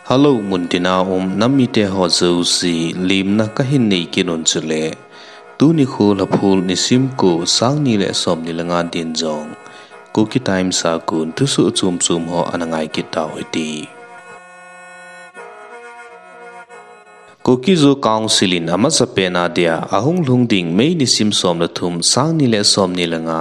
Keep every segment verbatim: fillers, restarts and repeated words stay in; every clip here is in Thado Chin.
Hello, muntina um nam mite ho jouse, limna kahin nei kit un chule. Tuni kho Lhaphul nisim ko, sang ni le som ni le nga din jong Kuki Times a kon thusoh chom chom ho ana ngai kit tau hite. Kuki Zo Council in amasapen a dia ahung lhung ding May nisim som le thum, sang ni le som ni le nga,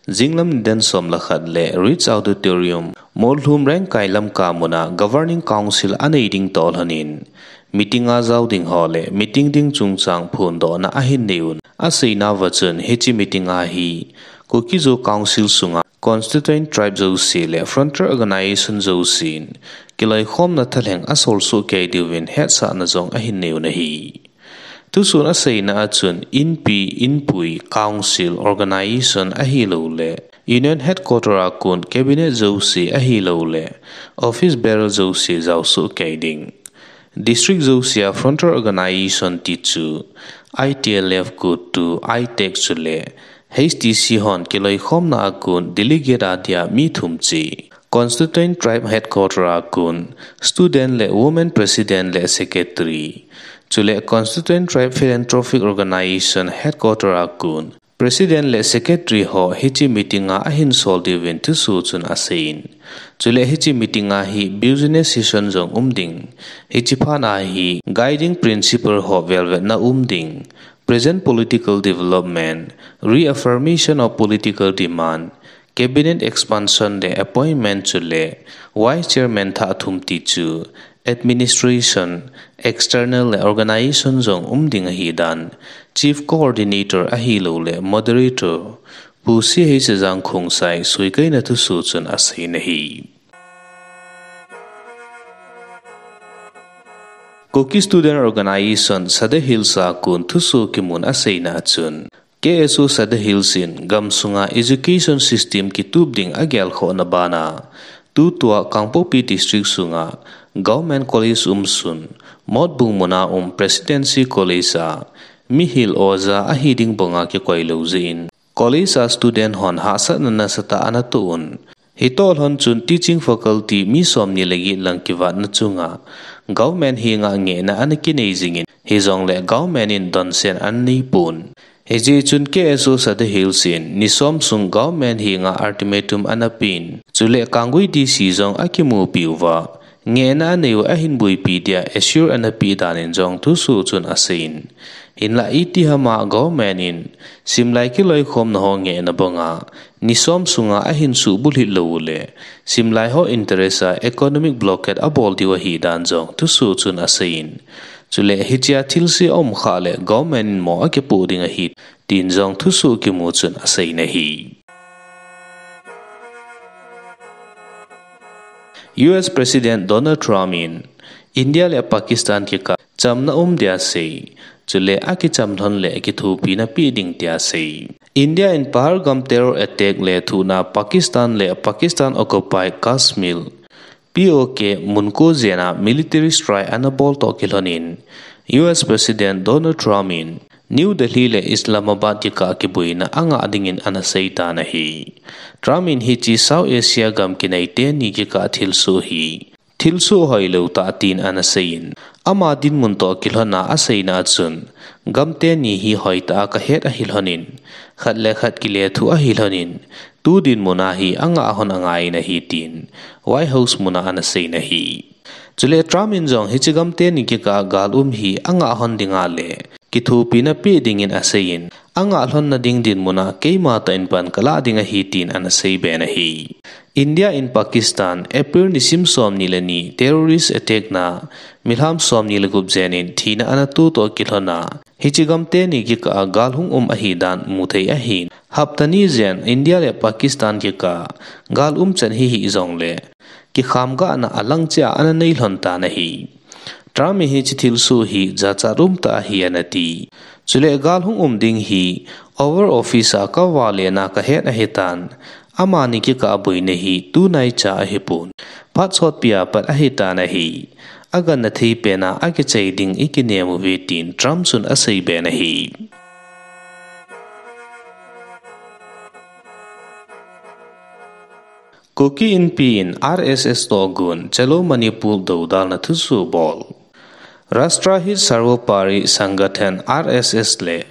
jinglam nidan som le khat le Ritz Auditorium, Morlhum Rengkai Lamka muna Governing Council anei ding toh lhonin, meeting a jao ding ho le meeting ding chungchang phondohna ahin nei un. Aseina uva chun hiche meeting a hi Kuki Zo Council sunga Constituent Tribe jouse le Frontier Organization jousen kiloikhomna thalheng asolsoh kei diuvin hetsahna jong ahin nei un ahi. Thusoh aseina a chun Inpi, Inpui, Council, Organization ahilouleh Union Headquarter a kon Cabinet jouse ahilouleh Office Bearer jouse jaosoh kei ding. District jouse a Frontier Organization ti chu I T L F, COTU, ITEC chule H T C hon kiloikhomna a kon delegate a dia mi thum cheh. Constituent Tribe Headquarter a kon Student le Women President le Secretary. Chule Constituent Tribe Philanthropic Organization Headquarter a kon President le Secretary ho hiche meeting a ahin sol diuvin thusoh chun aseiyin. Chule hiche meeting a hi business session jong um ding. Hiche phat a hi guiding principle ho velvetna um ding. Present political development, reaffirmation of political demand, Cabinet expansion le appointment chule Vice Chairman thah thum ti chu administration, external le organization jong um ding ahi dan Chief Coordinator ahilouleh Moderator Pu C H Jangkhongsai suikeina thusoh chun aseiyin ahi. Kuki Student Organization Sadar Hills a kon thusoh kimun aseina chun, K S O Sadar Hills in gamsunga education system kitup ding agelkhohna bana, tutua Kangpokpi District sunga Government College umsun, Motbung muna um Presidency College a mihil oja ahi ding banga kikoilou jeh in, college a student hon hahsatna nasatah ana toh un. Hitoh lhon chun teaching faculty mi somni le get lang kivatna chunga government henga ngehna ana kinei jingin, hijongle government in donsen ana neipon. Hijeh chun K S O Sadar Hills in ni som sung government henga ultimatum ana pen. Chule Kangui D C jong akimupi uva, ngehna anei u ahin boipi dia assure ana peh danin jong thusoh chun aseiyin. Hinlah itihama government in simlai kiloikhomna ho ngehna banga ni som sunga ahin suhbulhit lou uleh, simlai ho interest a economic blockade abol diu ahi dan jong thusoh chun aseiyin. Chule hichea thilse aum khah leh government in mo akipoh ding ahi, tin jong thusoh kimu chun aseiyin ahi. U S President Donald Trump in India le Pakistan kikah chamna um dia asei, chule akicham lhon leh kithopina peh ding tia asei. India in Pahalgam terror attack lethuhna Pakistan le Pakistan occupied Kashmir, P O K mun ko jena military strike ana bol toh kilhonin, U S President Donald Trump in New Delhi le Islamabad kikah kiboina angah dingin ana seitan ahi. Trump in hiche South Asia gam kinai teni kikah thilsoh hi thilsoh hoilou tah tin ana seiyin, ama dinmun toh kilhona aseina chun, gam teni hi hoitah a kahet ahi lhonin, khat le khat kilethuh ahi lhonin, tu dinmun a hi angah lhon angaiyin ahi tin White House muna ana seiyin ahi. Chule Trump in jong hiche gam teni kikah gal um hi angah lhon dinga le kithopina peh dingin aseiyin, angah lhonna ding dinmun a keima tah in pan kalah ding ahi tin ana seiben ahi. India in Pakistan April nisim somni le ni terrorist attack na milham somni le gup jen in thina ana toh toh kilhona, hiche gam teni kikah a gal hung um ahi dan muthei ahin, hapta ni jen India le Pakistan kikah a gal umchan hihih jongle, kikhamgahna alangcheh a ana nei lhon tan ahi. Trump in hiche thilsoh hi jachat umtah ahi ana ti. Chule gal hung um ding hi Oval Office a kavale na kahet ahitan, amani kikah a boina hi tunaicha ahipon, phat sotpi a pat ahitan ahi. Agangthei pen a akichai ding ikinem uve tin Trump chun aseiben ahi. Kuki Inpi in R S S toh gon Chalo Manipur doudalna thusoh bol. Rashtrahit Sarvopari Sangathan, R S S le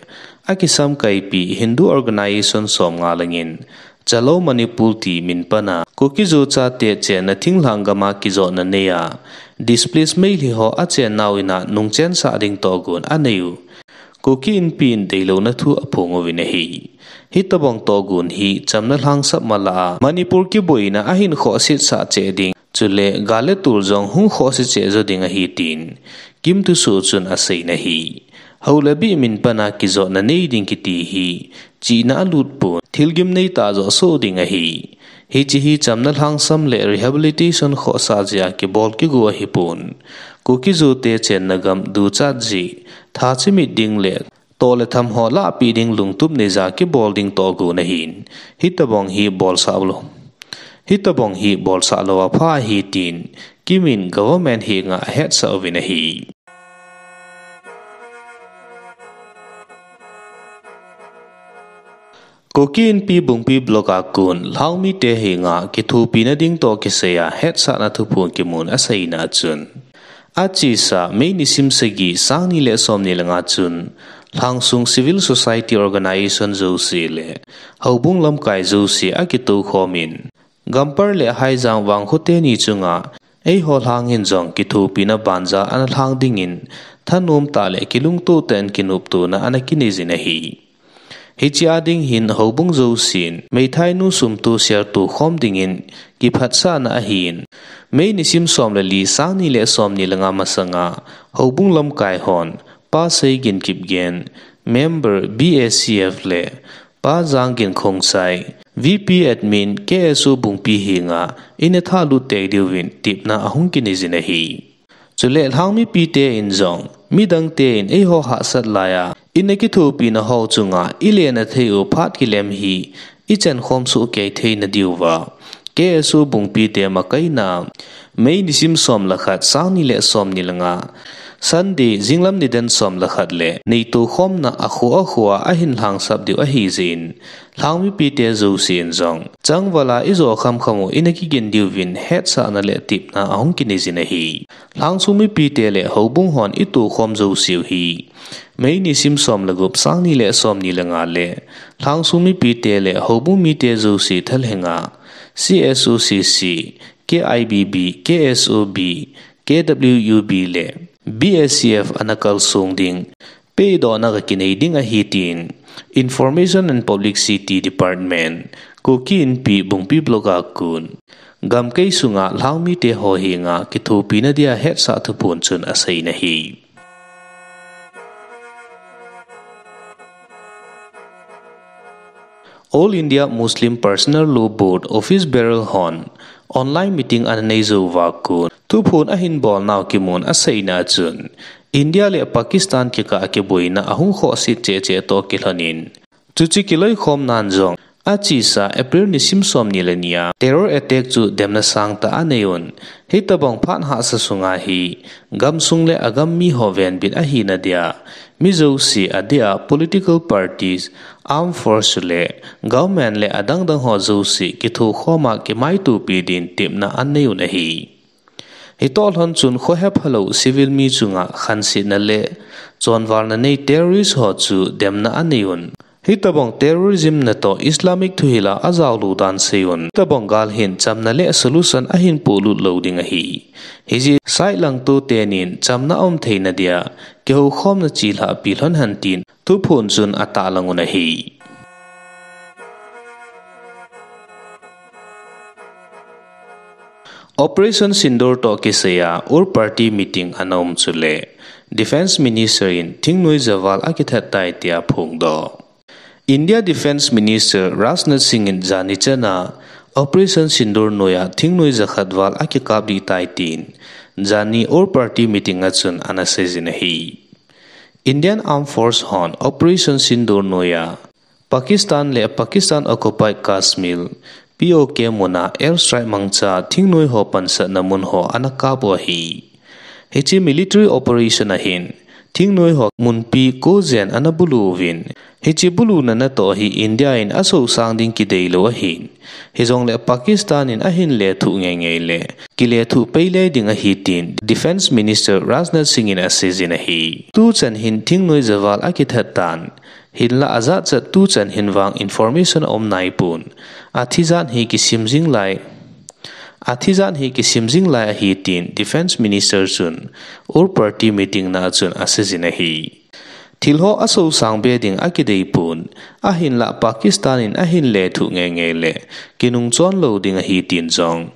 akisamkaipi Hindu organization somnga langin Chalo Manipur ti min pana Kuki-Zo chate chenna thinglhang gama kijotna neiya displaced Meitei ho achennau ina nungchensah ding tohgon aneiyu Kuki Inpi in deilouna thu aphong uvin ahi. Hitobang tohgon hi chamna lhangsap mala a Manipur kiboina ahin khohsetsah cheh ding, chule gal le tul jong hung khohse cheh jo ding ahi tin Kim thusoh chun aseiyin ahi. Hou le bih min pana kijotna nei ding kiti hi chihna alut pon, thilgim neitah joh soh ding ahi. Hiche hi chamna lhangsam le rehabilitation khohsah jeh a kibol kigo ahipon, Kuki-Zo te chenna gam duchat jeh, tha chimit ding le toh le tham ho lahpeh ding lungtup neija kibol ding tohgon ahin, hitobang hi bolsah lou, hitobang hi bolsah lou apha ahi tin Kim in government henga ahetsah uvin ahi. Kuki Inpi Bungpi Block a kon lhangmite henga kithopina ding toh kisaiya hetsahna thuphon kimun aseina chun, achesa May nisim sagi, sang ni le somni le nga chun, lhangsung civil society organization jouse le houbung lamkai jouse akitoukhomin, Gampar le Haijang vangkho teni chunga eiho lhang hin jong kithopina banjal ana lhang dingin, thanom tah le kilungtoh tah in kinoptona ana kineiyin ahi. Hiche a ding hin houbung jousen meithainu sum toh share tohkhom dingin kiphatsahna ahin, May nisim som le li, sang ni le somni le nga masanga houbung lamkai hon, Pa Seigin Kipgen, member B A C F le Pa Janggin Khongsai, V P admin K S O Bungpi henga ina thalut tei diuvin tepna ahung kineiyin ahi. Chule lhangmipite in jong, midangte in eiho hahsat laiya ina kithopina ho chunga ilenna theiyu phat kilem hi ichan khom soh kei theina diuva, K S O Bungpite makaina, May nisim som le khat, sang ni le somni le nga, Sunday, jinglam nidan som le khat le neitoukhomna akho akhoa ahin lhangsap diu ahijeh in, lhangmipite jousen jong changvala ijo khamkham u ina kigin diuvin hetsahna le tepna ahung kineiyin ahi. Lhangsung mipite le houbung hon itoukhom jouseu hi May nisim som le gup, sang ni le somni le nga le lhangsung mipite le houbung mite jouse thalhenga C S O C C, K I B B, K S O B, K W U B le B A C F ana kalsong ding pehdohna kakinei ding ahi tin Information and Publicity Department, Kuki Inpi Bungpi Block a kon gamkai sunga lhangmite ho henga kithopina dia hetsah thuphon chun aseiyin ahi. All India Muslim Personal Law Board office bearer hon online meeting ana neijouva kon thuphon ahin bolnau kimun aseina chun, India le Pakistan kikah a kiboina ahung khohset cheh cheh toh kilhonin, chuche kiloikhomnan jong, achesa April nisim somni le ni a terror attack chu demna sangtah aneiyun, hitobang phat hahsa sunga hi gamsung le agam miho venbit ahina dia, mi jouse adeh a political parties, armed force le government le adangdang ho jouse kithokhoma kimaitopi din tepna aneiyun ahi. Hitoh lhon chun khohephalou civil mi chunga khansetna le chonvalna nei terrorist ho chu demna aneiyun, hitobang terrorism natoh Islamic thuhila ajaolou dan seiyun, hitobang gal hin chamna le solution ahin polut lou ding ahi. Hijeh side langtotenin chamna aum theina dia kihoukhomna chelhahpi lhon hen tin thuphon chun atahlang un ahi. Operation Sindoor toh kisaiya Ur Party meeting ana um chule Defence Minister in thingnoija val akithat tai tia phongdoh. India Defence Minister Rajnath Singh in jani chana Operation Sindoor noiya thingnoija khat val akikap ding tai tin jani Ur Party meeting a chun ana seijin ahi. Indian Armed Force hon Operation Sindoor noiya Pakistan le Pakistan Occupied Kashmir, P O K muna air strike mangcha thingnoi ho pansatna mun ho ana kap u ahi. Hiche military operation a hin thingnoi ho munpi ko jen ana bulu uvin. Hiche buluna natoh hi India in asosang ding kidei lou ahin. Hijongle Pakistan in ahin lethuh ngeingei le kilethuh pei le ding ahi tin Defence Minister Rajnath Singh in aseijin ahi. Tuchan hin thingnoi javal akithat tan. Hinla ajat chat tuchan hin vang information aum naipon. Athi jat hi kisim jing lai. Athi jat hi kisim jing lai ahi tin Defence Minister chun Ur Party meeting na chun aseijin ahi. Thil ho asosang be ding akidei pon, ahinla Pakistan in ahin lethuh ngeingei le kinungchon lou ding ahi tin jong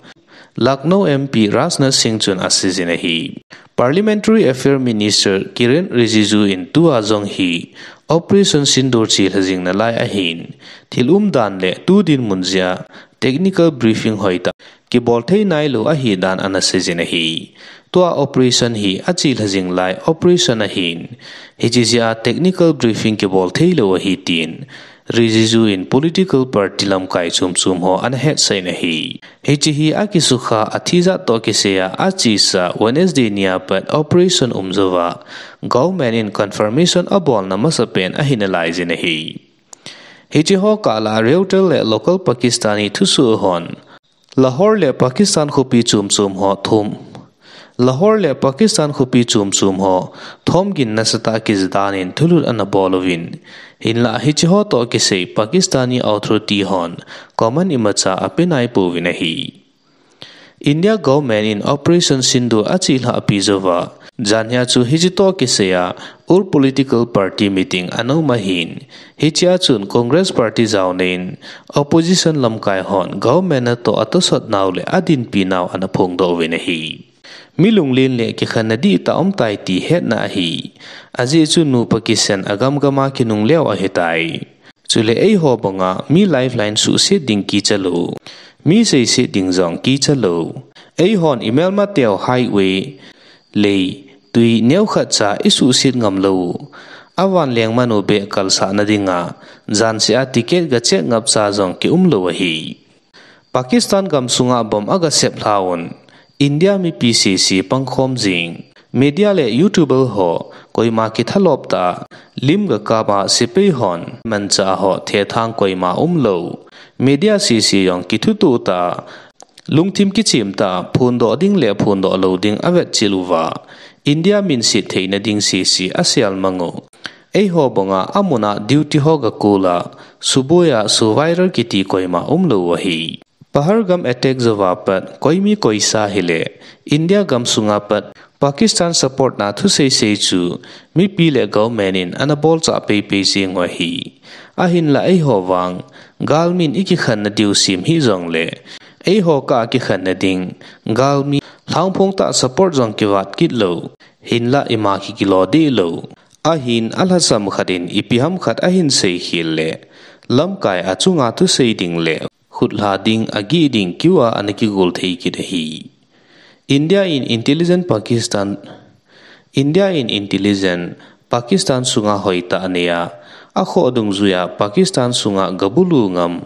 Lucknow M P Rajnath Singh chun aseijin ahi. Parliamentary Affair Minister Kiren Rijiju in tua jong hi Operation Sindoor chelha jing nalai ahin, thil umdan le tu dinmun jeh a technical briefing hoitah kibol thei nailou ahidan ana seijin ahi. Tua operation hi achelha jing lai operation ahin, hiche jeh a technical briefing kibol theilou ahi tin Rijiju in political party lamkai chom chom ho ana hetsah in ahi. Hiche hi akisukha athi jat toh kisai a achesa Wednesday nia pat operation um jouva government in confirmation abolna masapen ahi nalaijin ahi. Hiche ho kah lah a Reuters le local Pakistani thusoh hon Lahore le Pakistan khopi chom chom ho thom. Lahore le Pakistan khopi chom chom ho thomgin nasatah a kija dan in thulut ana bol uvin. Hinlah hiche ho toh kisai Pakistani authority hon comment imacha ape naipouvin ahi. India government in Operation Sindoor achelhah pi jouva, janhia chu hiche toh kisai a Ur political party meeting ana um ahin, hichea chun Congress party jaona in opposition lamkai hon government natoh atosot nau le adinpi nau ana phongdoh uvin ahi. Mi lunglen le kikhenna dihtah umtai ti hetna ahi. Ajeh chu nupa kisan agam gam a kinungleo ahitai. Chule eiho banga mi lifeline suhset ding kicha lou, mi seiset ding jong kicha lou. Eihon imelmateu highway, lei, tui neokhat cha isuhset ngam lou. Avan lengmanu beh kalsahna dinga, jansea ticket ga check ngap cha jong kium lou ahi. Pakistan gamsunga bomb aga seplha un, India mipi sese pangkhom jing. Media le YouTuber ho, koima kithalop tah a, lim ga kap a sepai hon manchah ho thethang koima umlou. Media sese jong kithutoh tah a, lungthim kichim tah a, phondoh ding le phondoh lou ding avetchil uva, India minset theina ding sese asel mang u. Eiho banga amun a duty ho ga kul a, suboi a survivor kiti koima umlou u ahi. Pahalgam attack jouva pat koimi koisa hile, India gamsunga pat Pakistan support na thusei sei chu mipi le government in ana bolchah peipei jeng u ahi. Ahinla eiho vang, galmin ikikhenna diu sem hih jongle, eiho kah a kikhenna ding, galmi lhangphong tah support jong kivat kit lou, hinla ima kikilo deh lou. Ahin alhasam khat in ipi ham khat ahin seikhel le, lamkai achunga thusei ding le, khutlha ding agih ding queue a ana kigol thei kit ahi. India in intelligence Pakistan, India in intelligence Pakistan sunga hoitah anei a, akhoh dungjuia Pakistan sunga gabulu ngam,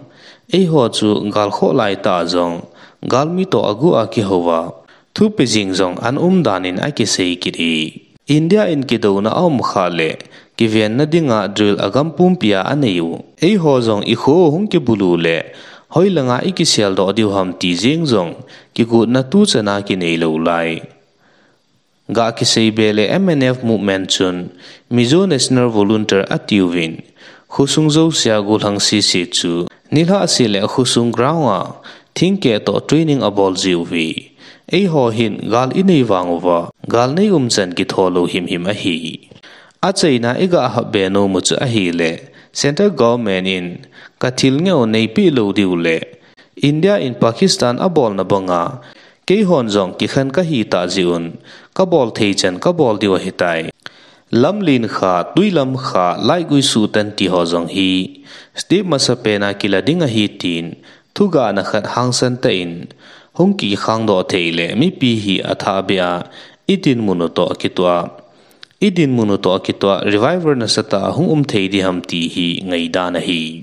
eiho chu galkhoh laitah a jong, galmi toh aguh a kihouva, thupe jing jong ana umdan in akisei kit e. India in kidouna aumkha le, kivenna dinga drill agam pumpia anei u. Eiho jong ikho hung kibulu le, hoilanga ikiseldoh diu ham ti jeng jong, kigotna tuchana kinei lou lai. Ga kiseibe le M N F movement chun, Mizo National Volunteer atiuvin, khosung jousea gollhang sese chu, nilhah seh le khosung ground a, thingkeh toh training abol jiuve. Eiho hin gal inei vang uva, gal nei umchan kitho lou himhim ahi. Achaina iga hapbe nom u chu ahile, Central Government in kathil ngeh u neipeh lou diu le, India in Pakistan abolna banga, keihon jong kikhen kahitah jeh un, kabol thei chan kabol diu ahitai. Lamlen kha, twilam kha, laigui suhtan ti ho jong hi, step masapen a kila ding ahi tin, thugahna khat hangsan tah in, hung kikhangdoh thei le mipi hi athahbeh a, idinmun u toh kitoh a, idinmun u toh kitoh a, revival nasatah a hung um thei diham ti hi ngaidan ahi.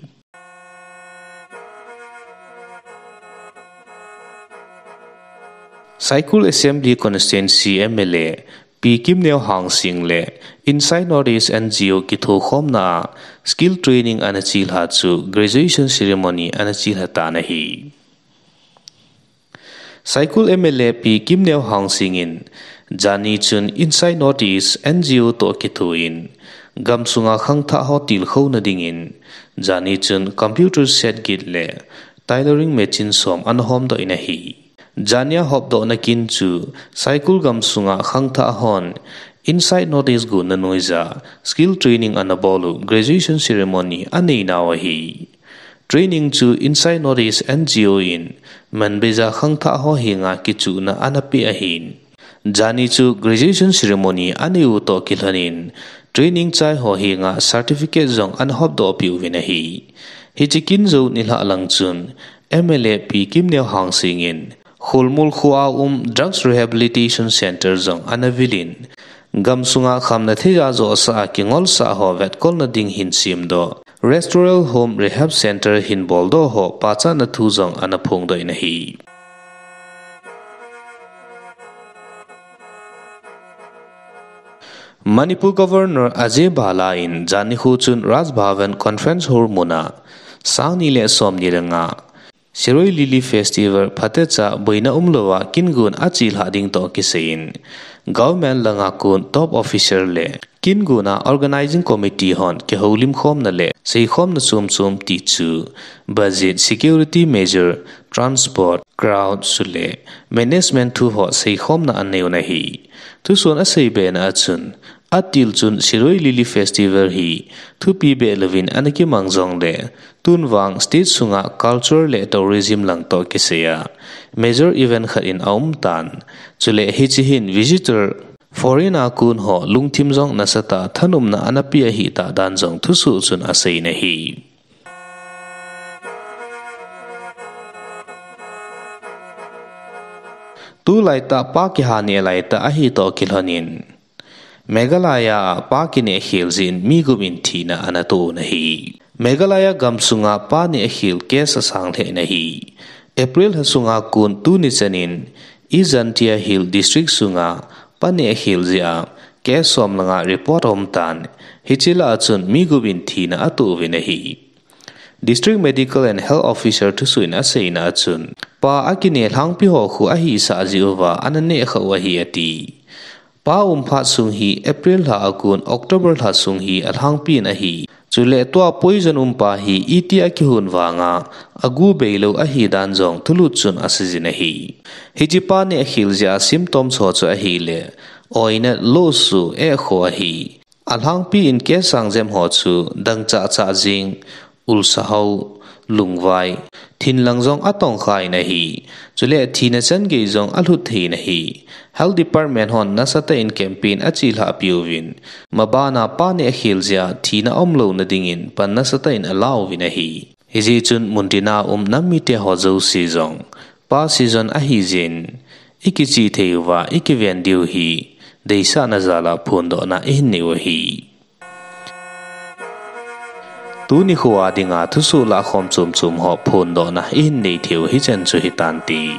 Saikul Assembly Constituency M L A, Pi Kimneo Hangsing le Inside Northeast N G O kithokhomna a skill training ana chelha chu graduation ceremony ana chelha tan ahi. Saikul M L A Pi Kimneo Hangsing in, jani chun Inside Northeast N G O toh kithoin, gamsunga khangthah ho tilkhouna dingin, jani chun computer set get le tailoring machine som ana homdoh in ahi. Jania hopdohna kin chu, Saikul gamsunga khangthah hon, Inside Northeast gonna noija, skill training ana bol u graduation ceremony anei nau ahi. Training chu Inside Northeast N G O in manbeija khangthah ho henga kichuhna ana pe ahin. Jani chu graduation ceremony anei u toh kilhonin training chai ho henga certificate jong ana hopdoh peh uvin ahi. Hiche kin jou nilhah lang chun M L A Pi Kimneo Hangsing in Khulmul khoa um Drugs Rehabilitation Center jong ana vilin, gamsunga khamna theija josa a kingolsah ho vetkolna ding hin semdoh, Restoral Home Rehab Center hin boldoh ho pachatna thu jong ana phongdoh in ahi. Manipur Governor Ajay Bhalla in jani nikho chun Raj Bhavan Conference Hall muna, sang ni le som ni le nga, Shirui Lily Festival phatecha boina umlouva kingon achelhah ding toh kisaiin, government langa kon top officer le kingona organizing committee hon kihoulimkhomna le seikhomna chomchom ti chu budget, security measure, transport, crowd chule management thu ho seikhomna anei u ahi. Thusoh in asei bena a chun, atil chun Shirui Lily Festival hi thupi behlouvin ana kimang jongle, tun vang state sunga culture le tourism lang toh kisaiya major event khat in aumtan. Chule hiche hin visitor foreigner kon ho lungthim jong nasatah a thanopna ana pe ahitah dan jong thusoh chun asei in ahi. Tulaitah pa kiha neh laitah ahi toh kilhonin, Meghalaya a pa kinehkhel jeh in mi gup in thina ana toh u ahi. Meghalaya gamsunga pa nehkhel case asang lheh in ahi. April lha sunga kon tuni chanin East Jaintia Hills District sunga pa nehkhel jeh a case som langa report aumtan, hiche lah a chun mi gup in thina atoh uvin ahi. District Medical and Health Officer thusoh in aseina a chun, pa akineh lhangpi ho khu ahisah jeh uva ana nehkhah u ahi ati. Pa umphat sung hi April lha a kon October lha sung hi alhangpi in ahi. Chule tua poison umpa hi iti akihon vanga agu beilou ahidan jong thulut chun aseijin ahi. Hiche pa nehkhel jeh a symptoms ho chu ahile, oinat, lohsuh, ekho ahi. Alhangpi in case sang jem ho chu dangchah chah jing, ulsa hao, lungvai, thinlang jong atongkha in ahi. Chule thina changei jong alhut thei in ahi. Health Department hon nasatah in campaign achelhah peh uvin, mabana pa nehkhel jeh a thina umlouna dingin pan nasatah in ala uvin ahi. Hijeh chun muntina um nam mite ho jouse jong, pa season ahi jeh in, ikiche thei uva ikiven diu hi deisahna jal a phondohna ihin nei u ahi. Tuni khoa dinga thusoh lahkhom chomchom ho phondohna ihin nei thei u hichan chu hitante.